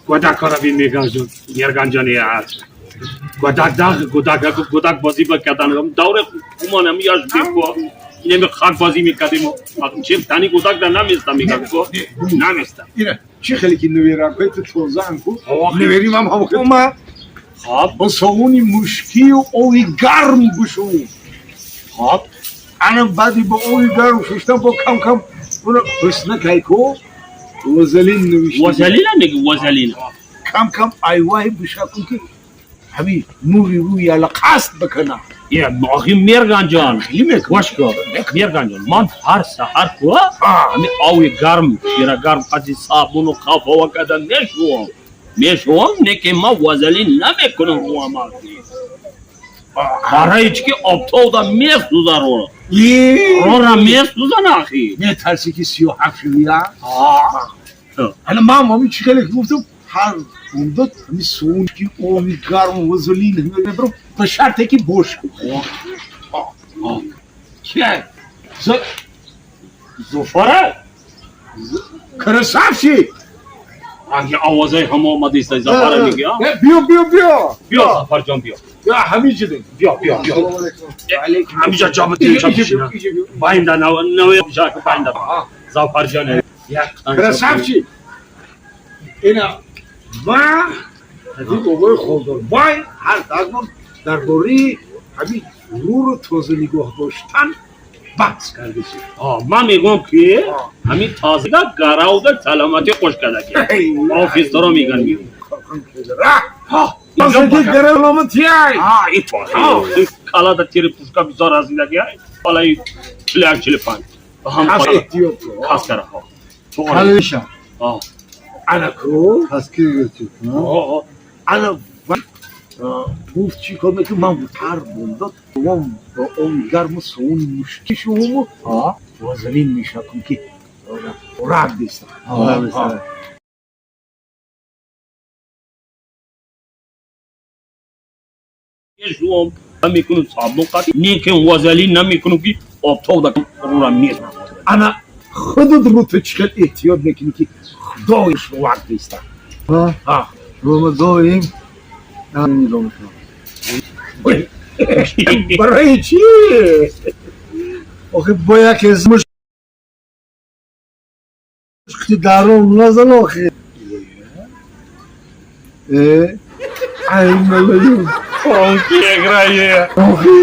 Кӯдакҳоро бин, Меганҷон, Мерганҷон, кӯдак даг кӯдак кӯдак бозӣ бикардан. Давре хумонам яш беко инами хак бозӣ мекардем. Чем тани кӯдак да наместа, мегам ко наместа. Ина чӣ хеле ки нуверакҳои ту тозаан ку, нуверим ҳам ҳам Хоб. Бо совуни мушкию ови гарм бишӯ. Хоб. Ана баъди бо ови гарм шуштан бо кам кам уна ҳусна кайко вазалин навишта. Вазалина меги, вазалина. Кам кам айваҳи бишакун, ки ҳамин нури рӯи яла қасд бикана. Е, охи, Мерганҷон, гӯш кун, Мерганҷон, ман ҳар саҳар ку ҳамин ови гарм, шира гарм қади собуну қафова карда мешӯам, мешӯам, не ки ман вазалин намекунам рӯам, барои чӣ ки обтовда месӯза рӯро, рора месӯзан, ахи. Метарсӣ, ки сиёҳак шавия? Ана ман ҳамин чӣ хеле ки гуфтам, ҳар умдод ҳамин совун ки ови гарму вазалин мебарам, ба шарте ки боша. Кия? Зуфара. Красавчик. Ранги овозаи ҳама омадиста, Зафара меги. Биё, биё, биё. Биё, Зафарҷон, биё. Биё, ҳамин ҷида. Биё, биё, биё, ҳамиҷа ҷо битинча бишина, байнда наве байнда, Зафарҷон. Красавчик, ина ма ҳамин бобои холдорбай ҳар дагмон дар бораи ҳамин рӯро тоза нигоҳ доштан баҳс кардесем. Ман мегӯям, ки ҳамин тозага гаравда саломатӣ хуш кардаги офисдаро меган. Калада тири пушка бисёр разидаги, балаи 41, 45 каскара. Калиша. Анаку. Каскир. Ана гуфт, чӣ кор мекунӣ? Ман ҳар бомдод вам ба ови гарму совуни мушки шумуму вазалин мешакум, ки рад беста. Шуом мекунам сабун қати, не ки вазалин намекунам, ки обтовда рура мез. Ана худат рӯ ту чӣ хел эҳтиёт мекунӣ, ки худои шувак беста. Шумо доим нигоҳ мекунам. Барои чӣ? Охи, бо яке мушти даром назан, охи. Э, ай малаю. Тонкие играе. Охи.